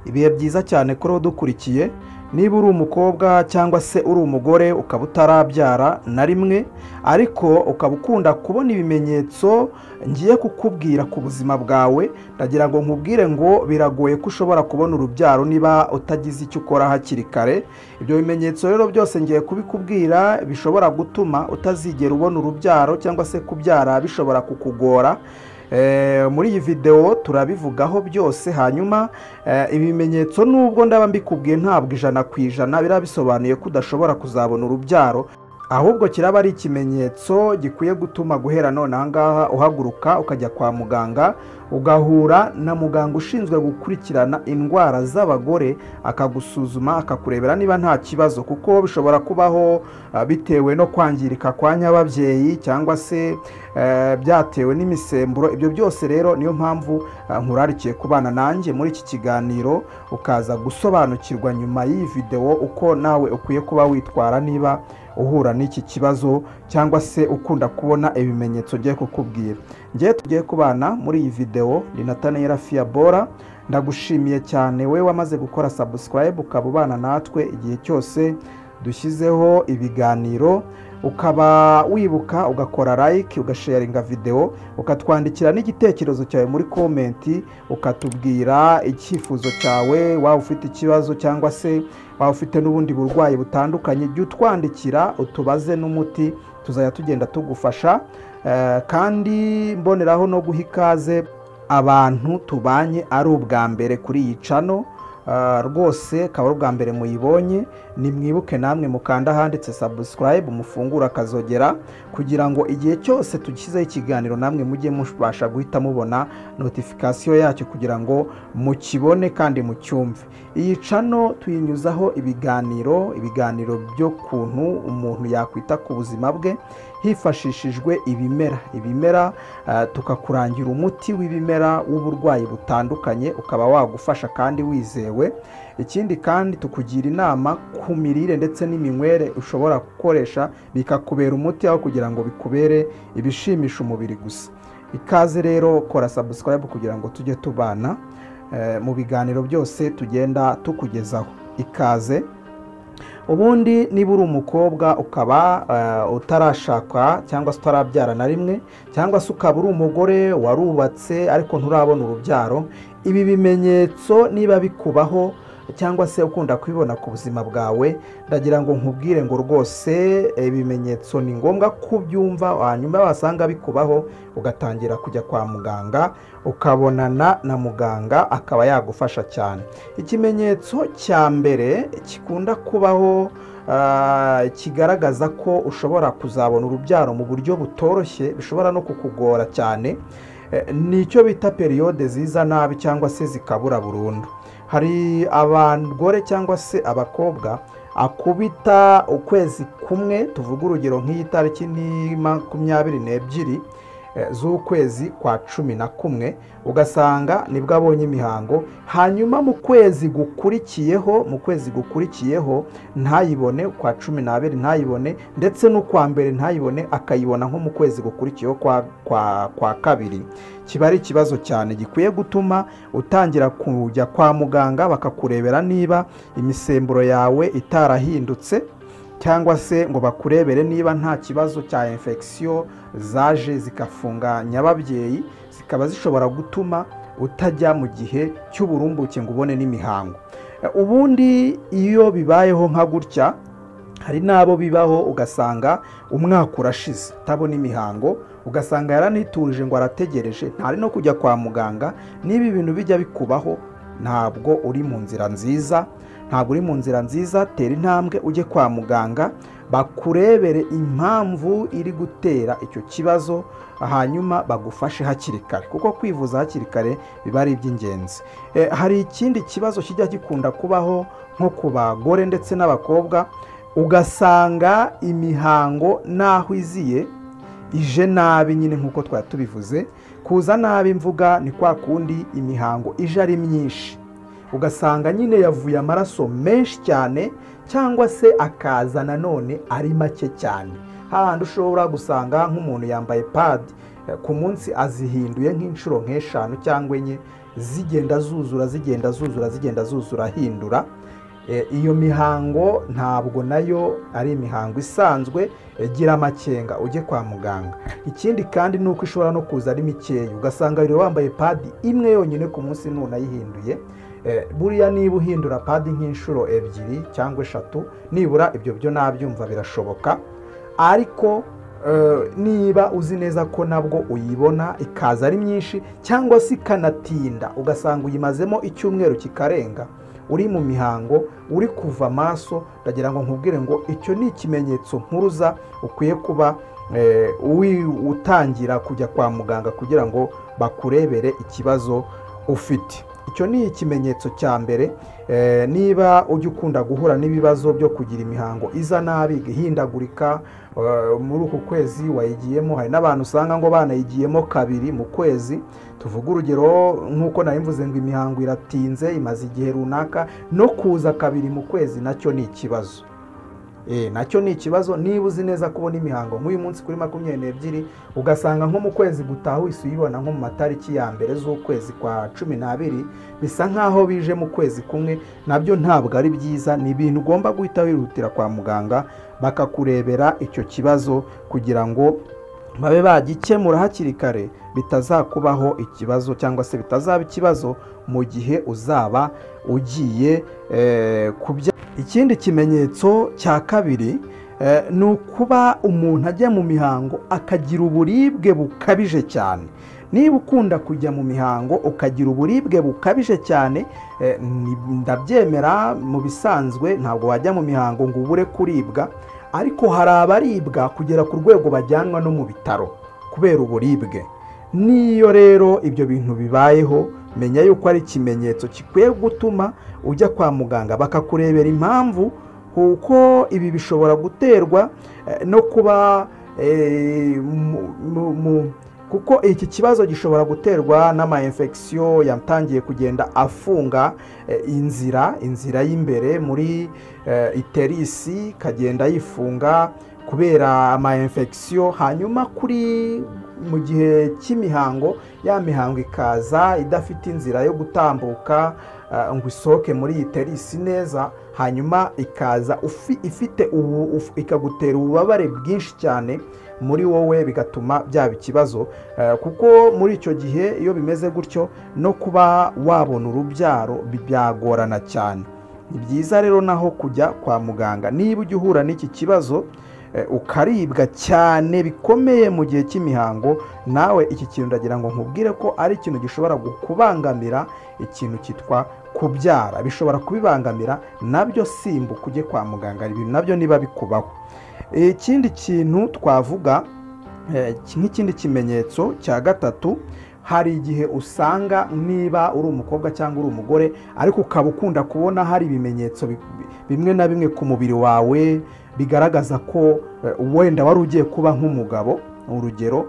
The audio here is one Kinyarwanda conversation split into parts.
Ibihe byiza cyane kuri udukurikiye. Niba uri umukobwa cyangwa se uri umugore ukaba utarabyara na rimwe, ariko ukaba ukunda kubona ibimenyetso ngiye kukubwira ku buzima bwawe, ndagira ngo nkubwire ngo biragoye ko ushobora kubona urubyaro niba utagize icyo ukora hakiri kare. Ibyo bimenyetso rero byose ngiye kubikubwira bishobora gutuma utazigera ubona urubyaro cyangwa se kubyara bishobora kukugora. Muri iyi video turabivugaho byose. Hanyuma ibimenyetso nubwo ndaba mbikubwiye ntabwo 100% birabisobanuye ko udashobora kuzabona urubyaro, ahubwo kiraba ari ikimenyetso gikwiye gutuma guhera none ahangaha uhaguruka ukajya kwa muganga, ugahura na muganga ushinzwe gukurikirana indwara z'abagore, akagusuzuma akakurebera niba nta kibazo, kuko bishobora kubaho bitewe no kwangirika kwa nyababyeyi cyangwa se byatewe n'imisemburo. Ibyo byose rero niyo mpamvu nkurarikiye kubana nanjye muri iki kiganiro, ukaza gusobanukirwa nyuma y'iyi video uko nawe ukwiye kuba witwara niba uhura n'iki kibazo cyangwa se ukunda kubona ibimenyetso ngiye kukubwira. Ngiye tugiye kubana muri iyi video ni Nathaniel Fiabora. Ndagushimiye cyane we wamaze gukora subscribe ukaba ubana natwe igihe cyose dushyizeho ibiganiro, ukaba wibuka ugakora like, ugasharinga video, ukatwandikira n'igitekerezo cyawe muri comment, ukatubwira icyifuzo cyawe, waba ufite ikibazo cyangwa se waba ufite n'ubundi burwayi butandukanye, jya utwandikira utubaze n'umuti tuzajya tugenda tugufasha. Kandi mboneraho no guha ikaze abantu tubanye ari ubwa mbere kuri iyi channel, rwose akaba ari ubwa mbere muyibonye, nimwibuke namwe mukanda handitse subscribe, mufungura akazogera kugira ngo igihe cyose tugizeho ikiganiro namwe mujye mubasha guhita mubona notification yacyo kugira ngo mukibone kandi mucyumve. Iyi channel tuyinyuzaho ibiganiro byo kuntu umuntu yakwita ku buzima bwe hifashishijwe ibimera, tukakurangira umuti w'ibimera w'uburwayi butandukanye ukaba wagufasha kandi wizewe. Ikindi kandi tukugira inama ku mirire ndetse n'iminywere ushobora gukoresha bikakubera umuti aho kugira ngo bikubere ibishimisha umubiri gusa. Ikaze rero, kora subscribe kugira ngo tujye tubana mu biganiro byose tugenda tukugezaho. Ikaze. Ubundi niba uri umukobwa ukaba utarashaka cyangwa se utarabyara na rimwe, cyangwa se ukaba uri umugore warubatse ariko nturabona urubyaro, ibi bimenyetso niba bikubaho cyangwa se ukunda kubibona ku buzima bwawe, ndagira ngo nkubwire ngo rwose ibimenyetso ni ngombwa kubyumva, hanyuma wasanga bikubaho ugatangira kujya kwa muganga, ukabonana na muganga akaba yagufasha cyane. Ikimenyetso cya mbere gikunda kubaho kigaragaza ko ushobora kuzabona urubyaro mu buryo butoroshye, bishobora no kukugora cyane, nicyo bita periyode ziza nabi cyangwa se zikabura burundu. Hari abagore cyangwa se abakobwa akubita ukwezi kumwe, tuvuga urugero nk'iyi tariki ni 22 z'ukwezi kwa 11, ugasanga nibwo abonye imihango, hanyuma mu kwezi gukurikiyeho ntayibone, kwa 12 ntayibone, ndetse n'ukwa mbere ntayibone, akayibona nko mu kwezi gukurikiyeho kwa kabiri. Kiba ari ikibazo cyane gikwiye gutuma utangira kujya kwa muganga bakakurebera niba imisemburo yawe itarahindutse, cyangwa se ngo bakurebere niba nta kibazo cya infection zaje zikafunga nyababyeyi, zikaba zishobora gutuma utajya mu gihe cy'uburumbuke ngo ubone n'imihango. Ubundi iyo bibayeho nka gutya, hari nabo bibaho ugasanga umwaka urashize utabona imihango, ugasanga yaraniturije ngo arategereje, ntari no kujya kwa muganga. Niba ibintu bijya bikubaho ntabwo uri mu nzira nziza, ntabwo uri mu nzira nziza, tera intambwe ujye kwa muganga bakurebere impamvu iri gutera icyo kibazo, hanyuma bagufashe hakiri kare, kuko kwivuza hakiri kare biba ari iby'ingenzi. Hari ikindi kibazo kijya gikunda kubaho nko ku bagore ndetse n'abakobwa, ugasanga imihango naho iziye ije nabi nyine nkuko twari tubivuze. Kuza nabi mvuga ni kwa kundi imihango ije ari myinshi, ugasanga nyine yavuye amaraso menshi cyane, cyangwa se akaza nanone ari make cyane. Hahandi ushobora gusanga nk'umuntu yambaye pad ku munsi azihinduye nk'inshuro nk'eshanu cyangwa enye, zigenda zuzura zigenda zuzura zigenda zuzura hindura. Iyo mihango ntabwo nayo ari imihango isanzwe, gira amakenga ujye kwa muganga. Ikindi kandi ni uko ishobora no kuza ari mikeya, ugasanga wari wambaye padi imwe yonyine ku munsi ntunayihinduye. Buriya niba uhindura padi nk'inshuro 2 cyangwa 3 nibura, ibyo byo nabyumva birashoboka, ariko niba uzi neza ko nabwo uyibona ikaza ari myinshi cyangwa se ikanatinda, ugasanga uyimazemo icyumweru kikarenga uri mu mihango uri kuva amaso, ndagira ngo nkubwire ngo icyo ni ikimenyetso mpuruza ukwiye kuba utangira kujya kwa muganga kugira ngo bakurebere ikibazo ufite. Icyo ni ikimenyetso cya mbere. Niba ujya ukunda guhura n'ibibazo byo kugira imihango iza nabi igihindagurika, muri uku kwezi wayigiyemo, hari n'abantu usanga ngo banayigiyemo 2 mu kwezi. Tuvuga urugero nk'uko nari mvuze ngo imihango iratinze imaze igihe runaka, no kuza 2 mu kwezi nacyo ni ikibazo. Nacyo ni ikibazo. Niba uzi neza kubona imihango nk'uyu munsi kuri 22, ugasanga nko mu kwezi gutaha wese uyibona nko mu matariki ya mbere z'ukwezi kwa 12, bisa nkaho bije mu kwezi kumwe, nabyo ntabwo ari byiza. Ni ibintu ugomba guhita wihutira kwa muganga bakakurebera icyo kibazo kugira ngo babe bagikemura hakiri kare, bitazakubaho ikibazo cyangwa se bitazaba ikibazo mu gihe uzaba ugiye kubya. Ikindi kimenyetso cya kabiri ni ukuba umuntu ajya mu mihango akagira uburibwe bukabije cyane. Niba ukunda kujya mu mihango ukagira uburibwe bukabije cyane, ndabyemera mu bisanzwe ntabwo wajya mu mihango ngo ubure kuribwa, ariko hari abaribwa kugera ku rwego bajyanwa no mu bitaro kubera uburibwe. Niyo rero ibyo bintu bibayeho, menya yuko ari ikimenyetso gikwiye gutuma ujya kwa muganga bakakurebera impamvu, kuko ibi bishobora guterwa no kuba kuko iki kibazo gishobora guterwa n'ama infection yatangiye kugenda afunga inzira y'imbere muri iterisi, kagenda yifunga kubera ama infection. Hanyuma kuri mu gihe cy'imihango, ya mihango ikaza idafite inzira yo gutambuka ngo isohoke muri iterisi neza, hanyuma ikaza ifite ikagutera ububabare bwinshi cyane muri wowe, bigatuma byaba ikibazo. Kuko muri icyo gihe iyo bimeze gutyo no kuba wabona urubyaro byagorana cyane. Ni byiza rero naho kujya kwa muganga niba ujya uhura n'iki kibazo, ukaribwa cyane bikomeye mu gihe cy'imihango. Nawe iki kintu ndagira ngo nkubwire ko ari ikintu gishobora kubangamira ikintu cyitwa kubyara, bishobora kubibangamira nabyo, simbuka ujye kwa muganga ibintu nabyo niba bikubaho. Ikindi kintu twavuga nk'ikindi kimenyetso cya gatatu, hari igihe usanga niba uri umukobwa cyangwa uri umugore ariko ukaba ukunda kubona hari ibimenyetso bimwe na bimwe ku mubiri wawe bigaragaza ko wenda wari ugiye kuba nk'umugabo. Urugero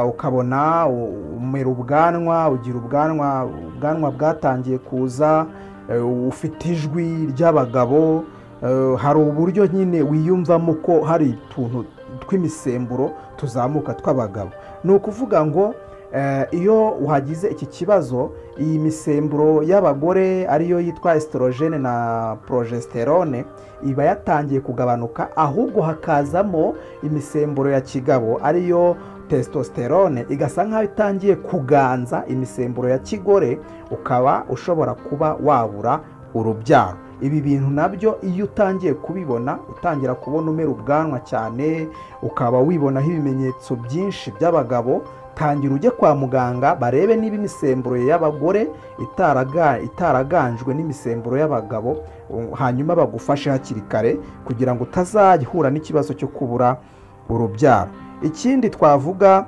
ukabona umera ubwanwa, ugira ubwanwa bwatangiye kuza, ufite ijwi ry'abagabo, hari uburyo nyine wiyumvamo ko hari utuntu tw'imisemburo tuzamuka tw'abagabo. Ni ukuvuga ngo iyo uhagize iki kibazo, iyi misemburo y'abagore ariyo yitwa estrogene na progesterone iba yatangiye kugabanuka, ahubwo hakazamo imisemburo ya kigabo ariyo testosterone, igasa nkaho itangiye kuganza imisemburo ya kigore, ukaba ushobora kuba wabura urubyaro. Ibi bintu nabyo iyo utangiye kubibona, utangira kubona umera ubwanwa cyane, ukaba wibonaho ibimenyetso byinshi by'abagabo, tangira ujye kwa muganga barebe niba imisemburo y'abagore itaraganjwe n'imisemburo y'abagabo, hanyuma bagufashe hakiri kare kugira ngo utazahura n'ikibazo cyo kubura urubyaro. Ikindi twavuga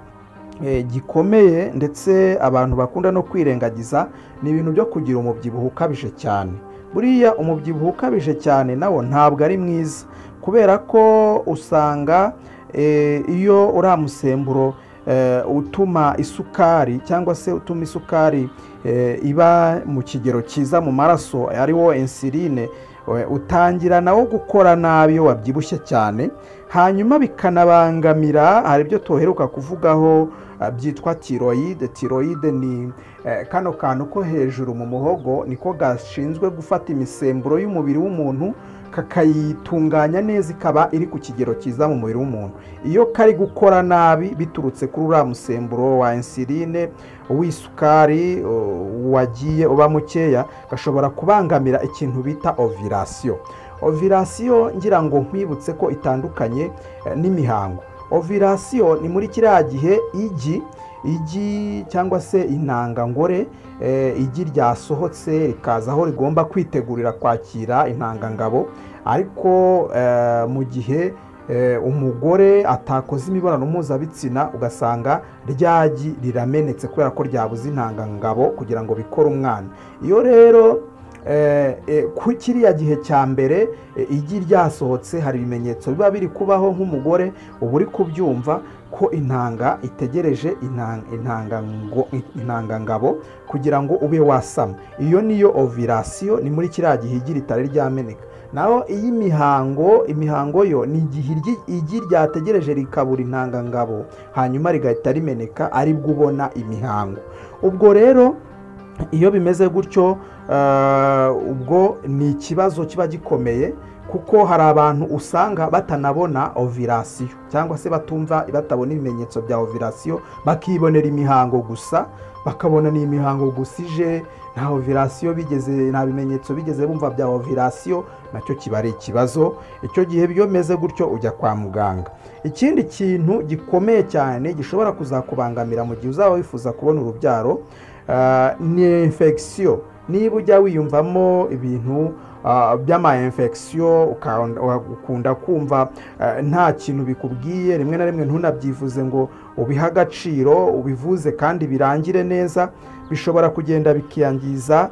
gikomeye ndetse abantu bakunda no kwirengagiza ni ibintu byo kugira umubyibuho ukabije cyane. Buriya umubyibuho ukabije cyane nawo ntabwo ari mwiza, kubera ko usanga iyo uriya musemburo utuma isukari cyangwa se utuma isukari iba mu kigero cyiza mu maraso ariwo insuline, utangira nawo gukora nabi iyo wabyibushye cyane, hanyuma bikanabangamira, hari ibyo tuheruka kuvugaho byitwa tiroyide. Tiroyide ni kano kantu ko hejuru mu muhogo, niko gashinzwe gufata imisemburo y'umubiri w'umuntu kakayitunganya neza ikaba iri ku kigero cyiza mu mubiri w'umuntu. Iyo kari gukora nabi biturutse kuri uriya musemburo wa insuline w'isukari wagiye uba mukeya, gashobora kubangamira ikintu bita ovirasiyo. Ovirasiyo ngira ngo nkwibutse ko itandukanye n'imihango. Ovirasiyo ni muri kiriya gihe igi cyangwa se intangangore, igi ryasohotse rikaza aho rigomba kwitegurira kwakira intangangabo, ariko mu gihe umugore atakoze imibonano mpuzabitsina ugasanga rya gi riramenetse kubera ko ryabuze intangangabo kugira ngo bikore umwana. Iyo rero ku kiriya gihe cya mbere igi ryasohotse, hari ibimenyetso biba biri kubaho nk'umugore uba uri kubyumva ko intanga itegereje intangangabo kugira ngo ube wasama. Iyo niyo ovirasiyo, ni muri kiriya gihe igi ritari ryameneka. Naho iy'imihango, imihango yo ni igihe igi ryategereje rikabura intangangabo hanyuma rigahita rimeneka, aribwo ubona imihango. Ubwo rero iyo bimeze gutyo, ubwo ni ikibazo kiba gikomeye, kuko hari abantu usanga batanabona ovirasiyo cyangwa se batumva, batabona ibimenyetso bya ovirasiyo, bakibonera imihango gusa, bakabona ni imihango gusa ije, nta ovirasiyo bigeze, nta bimenyetso bigeze bumva bya ovirasiyo, nacyo kiba ari ikibazo. Icyo gihe iyo bimeze gutyo ujya kwa muganga. Ikindi kintu gikomeye cyane gishobora kuzakubangamira mu gihe uzaba wifuza kubona urubyaro ni infection. Niba ujya wiyumvamo ibintu by'ama infection, ukunda kumva nta kintu bikubwiye, rimwe na rimwe ntunabyivuze ngo ubihe agaciro, ubivuze kandi birangire neza, bishobora kugenda bikiyangiza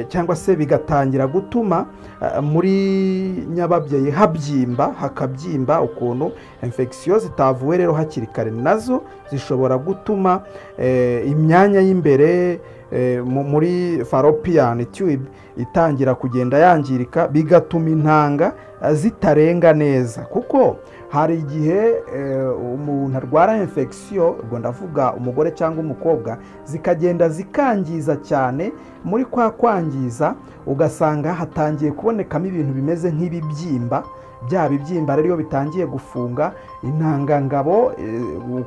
cyangwa se bigatangira gutuma muri nyababyeyi habyimba, hakabyimba ukuntu. Infection zitavuwe rero hakiri kare nazo zishobora gutuma imyanya y'imbere muri fallopian tube itangira kugenda yangirika, bigatuma intanga zitarenga neza. Kuko hari igihe umuntu arwara infection, ubwo ndavuga umugore cyangwa umukobwa, zikagenda zikangiza cyane. Muri kwa kwangiza ugasanga hatangiye kubonekamo ibintu bimeze nk'ibibyimba. Bya bibyimba rero iyo bitangiye gufunga intangangabo,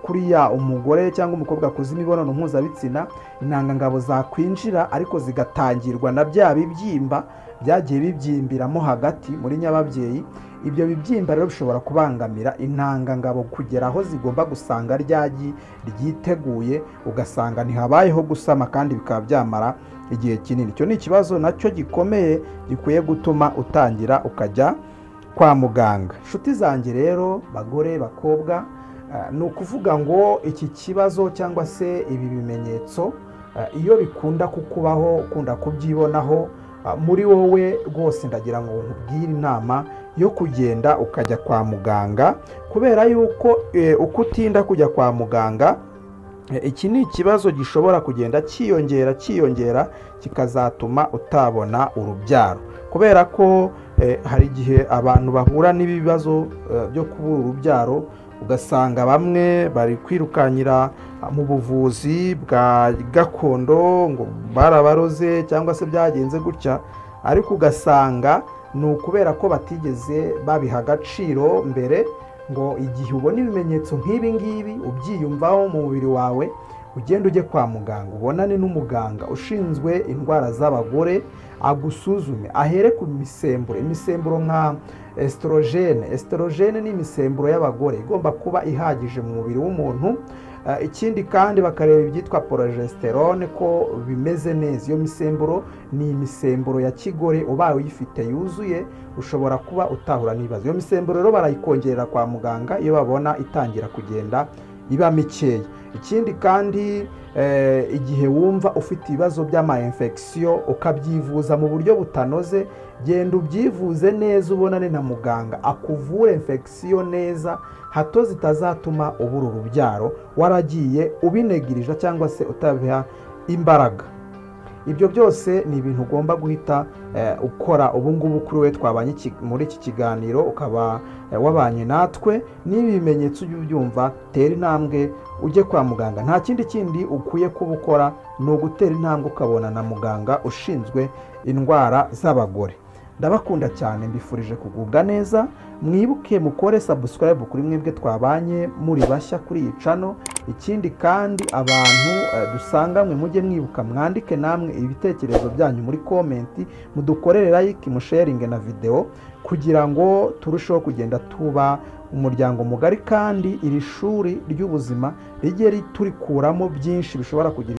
kuriya umugore cyangwa umukobwa akoze imibonano mpuzabitsina, intangangabo zakwinjira ariko zigatangirwa na bya bibyimba byagiye bibyimbiramo hagati muri nyababyeyi. Ibyo bibyimba rero bishobora kubangamira intangangabo kugera aho zigomba gusanga ryagi ryiteguye, ugasanga ntihabayeho gusama kandi bikaba byamara igihe kinini. Icyo ni ikibazo nacyo gikomeye gikwiye gutuma utangira ukajya kwa muganga. Inshuti zanjye rero, bagore, bakobwa, ni ukuvuga ngo iki kibazo cyangwa se ibi bimenyetso iyo bikunda kukubaho, ukunda kubyibonaho muri wowe rwose, ndagira ngo nkubwire inama yo kugenda ukajya kwa muganga, kubera yuko uko utinda kujya kwa muganga, iki ni ikibazo gishobora kugenda cyiyongera cyiyongera kikazatuma utabona urubyaro. Kubera ko hari igihe abantu bahura n'ibibazo byo kubura urubyaro, ugasanga bamwe bari kwirukanyira mu buvuzi bwa gakondo ngo barabaroze cyangwa se byagenze gutya, ariko ugasanga ni ukubera ko batigeze babiha agaciro mbere. Ngo igihe ubona ibimenyetso nk'ibi ngibi ubyiyumvaho mu mubiri wawe, ugende ujye kwa muganga, ubonane n'umuganga ushinzwe indwara z'abagore, agusuzume, ahere ku misemburo. Imisemburo nka estrogene. Estrogene ni imisemburo y'abagore igomba kuba ihagije mu mubiri w'umuntu. Ikindi kandi bakareba ibyitwa progesterone ko bimeze neza. Iyo misemburo ni imisemburo ya kigore, ubaye uyifite yuzuye ushobora kuba utahura n'ibibazo. Iyo misemburo rero barayikongerera kwa muganga iyo babona itangira kugenda iba mikeya. Ikindi kandi igihe wumva ufite ibibazo by'ama infection ukabyivuza mu buryo butanoze, genda ubyivuze neza, ubonane na muganga akuvure infection neza, hato zitazatuma ubura urubyaro waragiye ubinegirije cyangwa se utabiha imbaraga. Ibyo byose ni ibintu ugomba guhita ukora ubu ngubu. Kuri we twabanye muri iki kiganiro, ukaba wabanye natwe, n'ibi bimenyetso ujye ubyumva, tera intambwe ujye kwa muganga. Nta kindi ukwiye kuba ukora, ni ugutera intambwe ukabona na muganga ushinzwe indwara z'abagore. Ndabakunda cyane, mbifurije kugubwa neza. Mwibuke mukore subscribe kuri mwebwe twabanye muri bashya kuri iyi channel. Ikindi kandi, abantu dusanganywe, mujye mwibuka mwandike namwe ibitekerezo byanyu muri comment, mudukorere like, musharinge na video kugira ngo turusheho kugenda tuba umuryango mugari, kandi iri shuri ry'ubuzima rijye turikuramo byinshi bishobora kugira